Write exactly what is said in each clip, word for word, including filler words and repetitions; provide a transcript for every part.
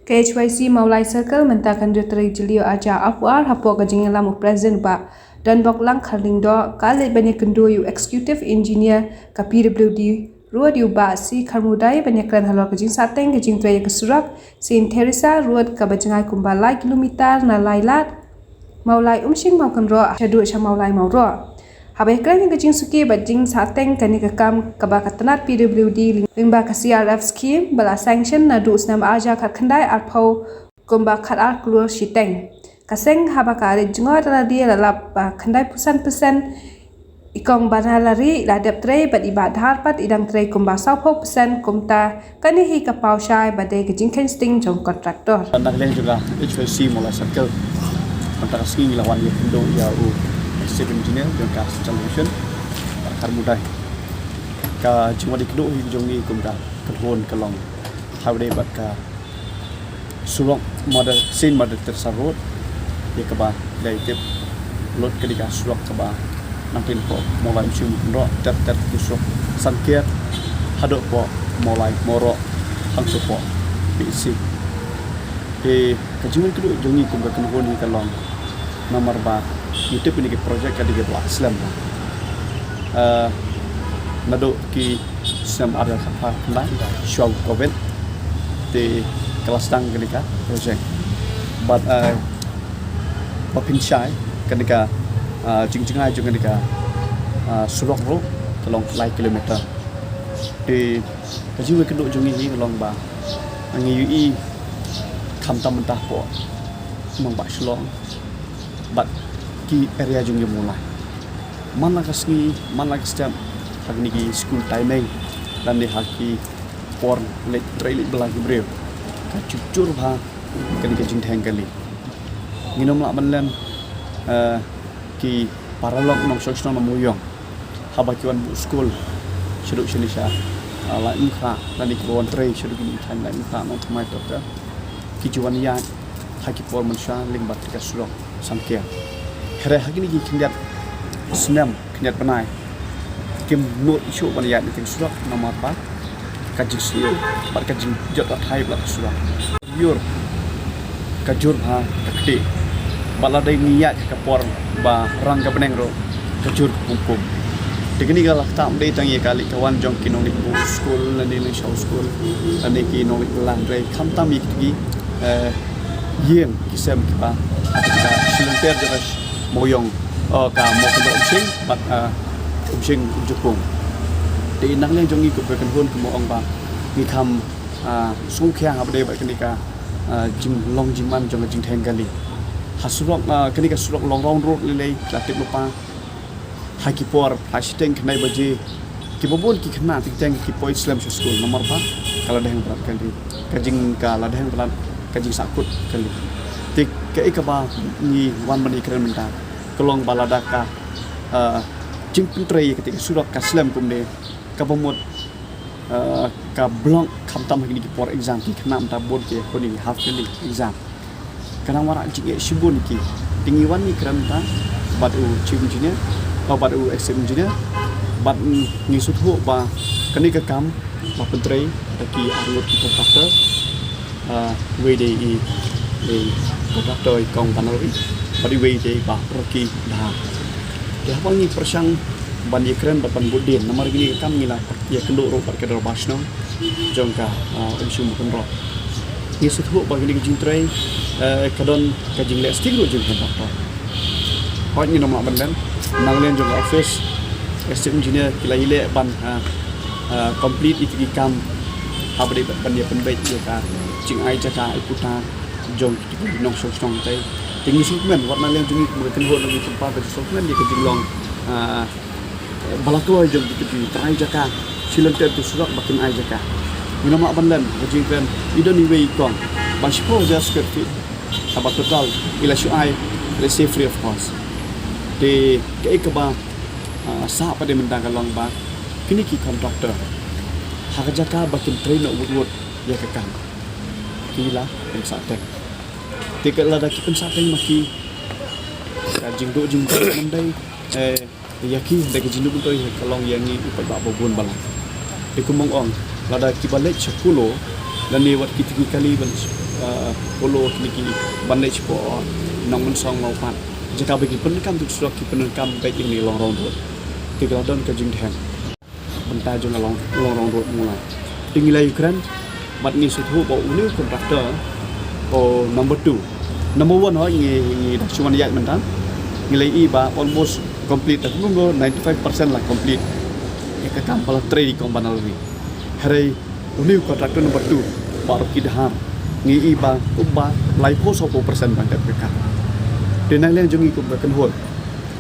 Ka H Y C Mawlai Circle mynta kan dur trei jylliew arhajar arphew ar hapoh ka jingïalam u President Bah Donboklang Kharlyngdoh, ka leit ban ïakynduh ïa u Executive Engineer ka P W D Road ïa u Bah C Kharmudai ban ïakren halor ka jingsahteng ka jingtrei ïa ka surok Saint Theresa Road kaba jngai kumba lai kilometer na Lailad Mawlai Umshing Mawkynroh shaduh sha Mawlai Mawroh. Haba ïakren ïa ka jingsuki bad jingsahteng kane ka kam kaba ka tnat P W D lyngba ka C R F scheme ba la sanction naduh u snem arhajar khatkhyndai arphew kumba khatar klur shiteng. Ka seng haba ka rit jngoh da lade la lap ba khyndaiphew san percent i kong Banalari la dep trei bad i Bah Dhar pat i dang trei kumba sawphew percent kumta kane hi ka paw shai ba dei ka jingkheiñ sting jong kontraktor. Nangta ka liang jong ka H Y C Mawlai Circle, mynta ka sngi ngi la wan ïakynduh ïa u Executive Engineer jong ka Central Division, Bah Kharmudai. Ka jingwan ïakynduh hi jong ngi kum ka kynhun ka long ha kaba ïadei bad ka surok Mother, Saint Mother Teresa Road, ïa kaba la tip lut ka dei ka surok kaba nangtei napoh Mawlai Umshing Mawkynroh ter ter ki surok Sanker haduh hapoh Mawlai Mawroh hangto hapoh P H C. Te ka jingwan ïakynduh jong ngi kum ka kynhun hi ka long namar ba ngi tip ïa kine ki project ka dei kaba la slem. Eh, naduh ki snem arhajar khatphra khyndai shuwa u Covid te ka la sdang kane ka project. Bad, eh, ba pynshai kane ka, eh, jingjngai jong kane ka, eh, surok ruh ka long lai kilometer. Te ka jingwan ïakynduh jong ngi hi ka long ba ngi ïohi khamtam mynta hapoh nongbah Shillong bad ki area jong ngi Mawlai. Man la ka sngi, man la ka step, ha kine ki skul timing lane ha ki por leit trei leit bylla ki briew, ka jur jur bha kane ka jingdheng kali. Ngin ym lah ban len, eh, ki paralok nongshong shnong na Mawïong haba ki wan buh skul shaduh shane sha, ah, Laitumkhrah lane kiba wan trei shaduh kine ki thaiñ Laitumkhrah, Nongthymmai, Tyrkhong, ki ju wan ïaid ha ki por mynshuwa lyngba kane ka surok Sanker. Hynrei ha kine ki khyndiat snem khyndiat bnai kim nud shuh ban ïaid na kane ka surok namar ba ka jingsniew bad ka jingjot rathai ba la ka surok. Jur ka jur bha ka ktieh. Bad lada ngi ïaid ha ka por ba rang ka bneng ruh ka jur ka pum pum. Te kane ka la ktah ym dei tang ïa ka leit ka wan jong ki nongleit buh skul lane nongshong skul lane ki nongleit bylla, hynrei khamtam ïa ki, eh, ïing ki sem kiba ha ka shilynter jong ka Mawïong, oh, ka Mawkynroh Umshing bad, eh, Umshing Umjukung. Te na ka liang jong ngi kum ka kynhun kumba ong ba ngi kham, ah, sngewkhia haba ïadei bad kane ka, ah, jinglong jingman jong ka jingdheng kali. Ha surok, ah, kane ka surok Longrong Road lei lei la tip lypa ha ki por phra shiteng khyndai baje kiba bun ki khynnah teng teng ki poi slem sha skul namar ba ka la dang palat kali, ka jing, ka la dang palat ka jingsahkut kali. Te kaei kaba ngi wan ban ïakren mynta ka long ba lada ka, ah, jingpyntrei ïa kata ka surok ka slem kumne, kaba mut, eh, ka block khamtam ha kine ki por exam, ki khynnah mynta bun ki kuni half yearly exam. Ka nang wanrah jingeh shibun ïa ki. Te ngi wan ngi kren mynta bad u chief engineer, oh, bad u executive engineer, bad, mm, ngi sngewthuh ba kane ka kam la pyntrei da ki arngut ki contractor. Ah, iwei dei i, i contractor i kong Banalari, bad iwei dei i Bah Rocky Dhar. Te haba ngi pyrshang ban ïakren bad ban bud dien namar kane ka kam ngi la ïakynduh ruh bad ka dorbar shnong jong ka, ah, Umshing Mawkynroh. Ngi sngewthuh ba kane ka jingtrei, eh, ka don ka jingleh sting ruh jong ka contractor. Hooid ngin ym lah ban len, na ka liang jong ka office, executive engineer ki la ïaleh ban, ah, ah, complete ïa ki kam haba dei ban ïa pynbeit ïa ka jingai jaka, ai puta jong ki nongshong shnong te. Te ngi sngewkmen wat na liang jong ngi kum ka kynhun ngi kynpar ka jingsngewkmen ïa ka jinglong, ah, ba la kloi jong ki trai jaka, shilynter ki surok ba kin ai jaka. Ngin ym lah ban len, ka jingkren i don iwei i kong ba shiphew hajar square feet. Haba total i la shu ai, let's say, free of cost. Te kaei kaba, ah, sah pat de mynta ka long ba kine ki contractor ha ka jaka ba kin trei noh wut wut ïa ka kam, ki la pynsahteng. Te ka lada ki pynsahteng ma ki, ka jingduh jingtrei ym dei, eh, ïa ki, da ka jingduh jingtrei ka long ïa ngi u paidbah ba bun balang. Te kumba ong, lada kiba leit sha Kulo lane wat ki tiki kali ban Polo kine ki ban leit shapoh Nongmynsong Mawpat. Jaka ba ki pyndonkam tu surok ki pyndonkam beit ïa kine long round road. Te ka la don ka jingdheng bynta jong ka long, long round road mula. Te ngi la ïakren bad ngi sngewthuh ba une u contractor, o number two. Number one ho ngi, ngi da shu wan ïaid mynta. Ngi la ïohi ba almost complete, da kumno ninety five percent la complete. Ïa ka kam ba la trei di kong ban la ri. Hynrei une u contractor number two, Bah Rocky Dkhar, ngi ïohi ba kumba laiphew sawphew percent ban dep ka kam. Te na liang jong ngi kum ka kynhun,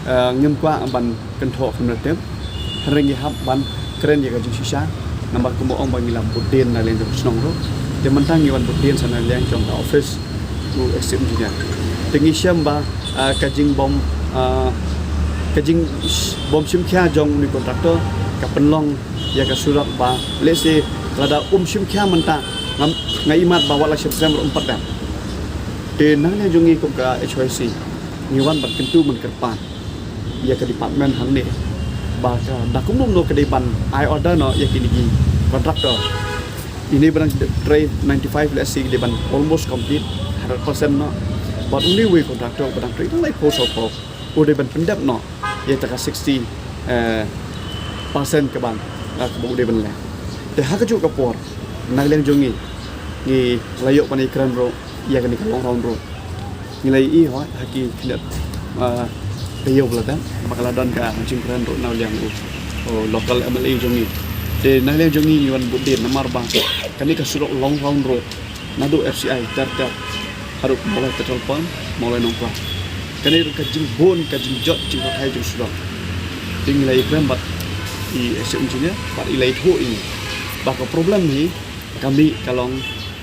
eh, ngim kwah ban kynthoh kumno tep. Hynrei ngi hap ban kren ïa ka jingshisha. Namar kumba ong ba ngi la bud dien na liang jong shnong ruh. Te mynta ngi wan bud dien sa na liang jong ka office u executive engineer. Te ngi shem ba, ah, ka jingbym, ah, ka jingbym shim khia jong une u contractor ka pynlong ïa ka surok ba, let's say, lada um shim khia mynta, nga, nga ïohi ba wat la shem sem ruh um pat dep. Te na liang jong ngi kum ka H Y C ngi wan ban kyntu ban kyrpad ïa ka department hangne ba ka, da kumno kumno ka dei ban ai order noh ïa kine ki contractor. Ine ba dang trei ninety five, let's say, dei ban almost complete hundred percent noh. Bad une uwei u contractor ba dang trei laiphew sawphew, u dei ban pyndep noh ïa kata ka sixty, eh, percent ka ban, eh, kaba u dei ban leh. Te ha kajuh ka por na liang jong ngi, ngi la ïoh ban ïakren ruh ïa kane ka long round road. Ngi la ïohi ho ha ki khyndiat, ah, taïew ba la dep ba ka la don ka jingkren ruh na liang u, u local M L A jong ngi. Te na liang jong ngi ngi wan bud dien namar ba kane ka surok long round road naduh F C I ter ter haduh Mawlai petrol pump, Mawlai Nongkwah. Kane ruh ka jingbun, ka jingjot, jingpyrthei jong surok. Te ngi la ïakren bad i executive engineer bad i la ïathuh ïa ngi ba ka problem hi ka mih ka long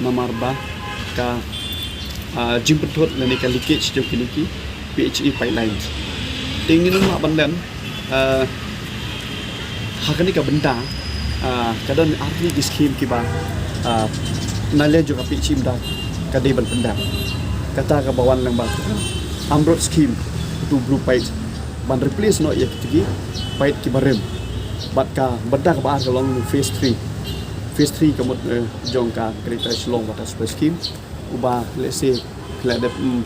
namar ba ka, ah, jingpynthut lane ka leakage jong kine ki P H E pipelines. Te ngin ym lah ban len, ah, ha kane ka bynta, ah, ka don artylli ki scheme kiba, ah, na liang jong ka P H E mynta ka dei ban pyndep. Kata kaba wan lyngba ka AMRUT scheme, tu blue pipe ban replace noh ïa kito ki pipe kiba rim. Bad ka bynta kaba ar ka long phase three. Phase three ka mut, eh, jong ka Greater Shillong Water Supply Scheme, uba, let's say, ki la dep, mm,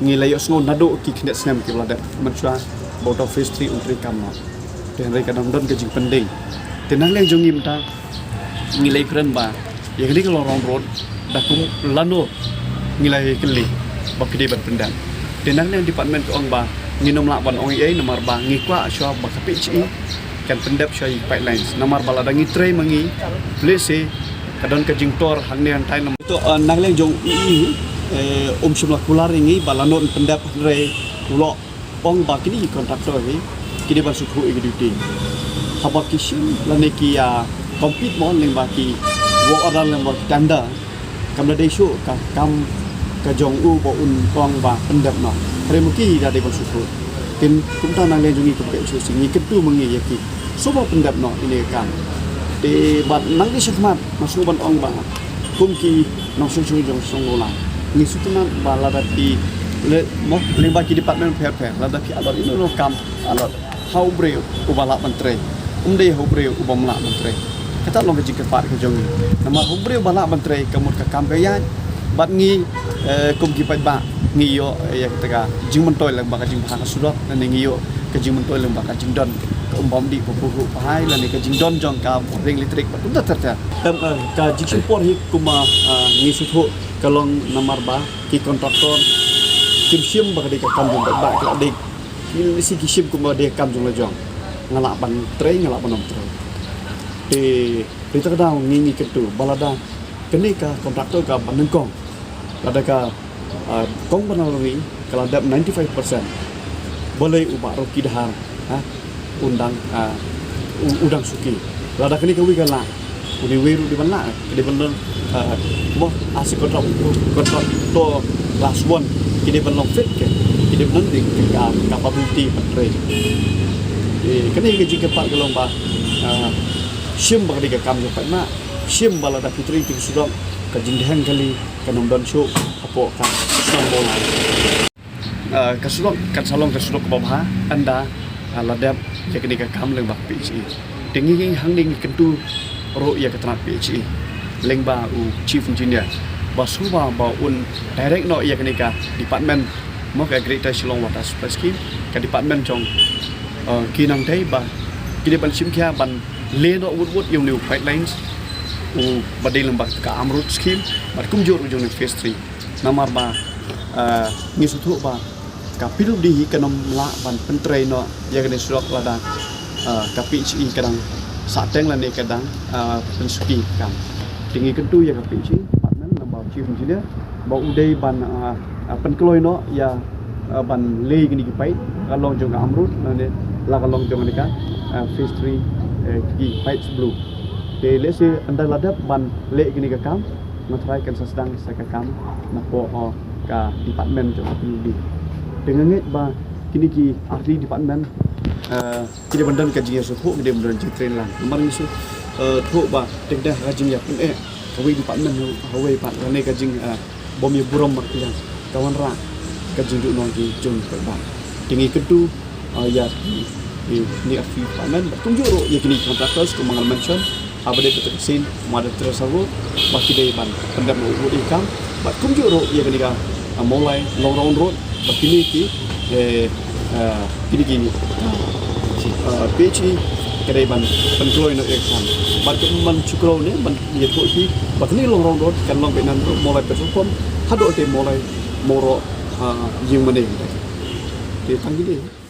ngi la ïohsngew naduh ki khyndiat snem kiba la dep mynshuwa ba uta u phase three un treikam noh. Te hynrei ka dang don ka jingpending. Te na liang jong ngi mynta ngi la ïakren ba ïa kane ka long round road da kum lano ngi la ïakylli ba ki dei ban pyndep. Te na liang department ka ong ba ngin ym lah ban ong ei ei namar ba ngi kwah shuwa ba ka P H E kan pyndep shuwa ïa ki pipelines. Namar ba lada ngi trei ma ngi, let's say, ka don ka jingtor hangne hangtai namar to, uh, na liang jong i, eh, um shym la kular ïa ngi ba lano yn pyndep, hynrei u la ong ba kine ki contractor hi ki dei ban sngewthuh ïa ki duty. Haba ki shim lane ki, ah, compete mo lyngba ki work order lyngba ki tender, kam la dei shuh ka kam ka jong u ba un ong ba pyndep noh. Hynrei ma ki da dei ban sngewthuh. Te kumta na liang jong ngi kum ka H Y C ngi kyntu ma ngi ïa ki, sngewbha pyndep noh ine i kam. Te bad nang ki shakhmat nga sngewbha ban ong ba kum ki nongshong shnong jong shnong Mawlai, ngi sngewtynnat ba lada phi leh mo lyngba ki department pher pher, lada phi allot ino ino i kam, allot ha u briew uba lah ban trei, ym dei ha u briew uba ym lah ban trei. Kata long ka jingkyrpad ka jong ngi. Namar ha u briew uba lah ban trei ka mut ka kam ka ïaid. Bad ngi, eh, kum ki paidbah ngi ïoh, eh, ïa kata ka jingmyntoi lyngba ka jingbha ka surok, lane ngi ïoh ka jingmyntoi lyngba ka jingdon ka um bam dih ba buh ba hai, lane ka jingdon jong ka ring elektrik bad kumta ter ter. Em, eh, ka jingshim por hi kumba, eh, ngi sngewthuh ka long namar ba ki contractor kim shim ba ka dei ka kam jong ka paidbah, ki la dei, ki la dei shi ki shim kumba dei ka kam jong la jong. Nga lah ban trei, nga lah ban ym trei. Te, te kata ka daw ngi, ngi kyntu ba lada kane ka contractor kaba nyngkong, lada ka, ah, kong ba na la ri ka la dep ninety five percent, balei u Bah Rocky Dkhar, ha, un dang, ah, u, u dang suki? Lada kane kawei ka lah, une uwei ruh dei ban lah, ka dei ban long, ah, mo, as a contract, contractor class one, ki dei ban long fit ke, ki dei ban long dei ka capability ban trei. Eh, kane ka jingkyrpad ka long ba, ah, shim ba ka dei ka kam jong paidbah, shim ba lada phi trei ïa ka surok, ka jingdheng kali kan ym don shuh hapoh ka shnong Mawlai. Ah, ka surok kan sa long ka surok kaba bha ynda, ah, la dep ïa kane ka kam lyngba ka P H E. Te ngi, ngi hangne ngi kyntu ruh ïa ka tnat P H E lyngba u Chief Engineer. ba shu ba, ba un direct noh ïa kane ka department, mo, ka Greater Shillong Water Supply Scheme, ka department jong, eh, ki nang dei ba ki dei ban shim khia ban leh noh wut wut ïa une u pipelines u ba dei lem bad ka AMRUT scheme bad kumjuh ruh jong une phase three. Namar ba, eh, ngi sngewthuh ba ka PWD hi kan ym lah ban pyntrei noh ïa kane surok lada, eh, ka PHE ka dang sahteng lane ka dang, eh, pynsuki kam. Te ngi kyntu ïa ka PHE department, lem bad u Chief Engineer, ba u dei ban, eh, eh, pynkloi noh ïa, eh, ban leh kine ki pipe, ka long jong ka AMRUT lane la ka long jong kane ka, eh, phase three, eh, ki pipes blue. Te lehse ynda la dep ban leh kine ka kam, nga tharai kan sa sdang sa ka kam napoh, oh, ka department jong ka PWD. Te nga ngeit ba kine ki artylli department, eh, ki dei ban don ka jingïasngewthuh, ki dei ban don jingtrei lang. Namar ngi shu, eh, thuh ba dei ka jingïapyneh kawei department ha kawei pat, lane ka jing, eh, bym ïa burom markylliang ka wanrah ka jingduhnong ki jong ki paidbah. Te ngi kyntu, ah, ïa ki, ki, ki artylli department bad kumjuh ruh ïa kine ki contractors kumba nga la mention, ah, ba dei Petrosen, Mother Teresa Road, ba ki dei ban pyndep noh wut ïa ki kam, bad kumjuh ruh ïa kane ka, ah, Mawlai Long Round Road, ba kine ki, eh, eh, kine ki, eh, PHE ka dei ban pynkloi noh ïa ki kam. Bad kumban shu kdew ne ban ïathuh ïa ki ba kane Long Round Road kan long beit nan ruh Mawlai Petrol Pump haduh te Mawlai Mawroh, eh, Ïingmane. Te tang kine.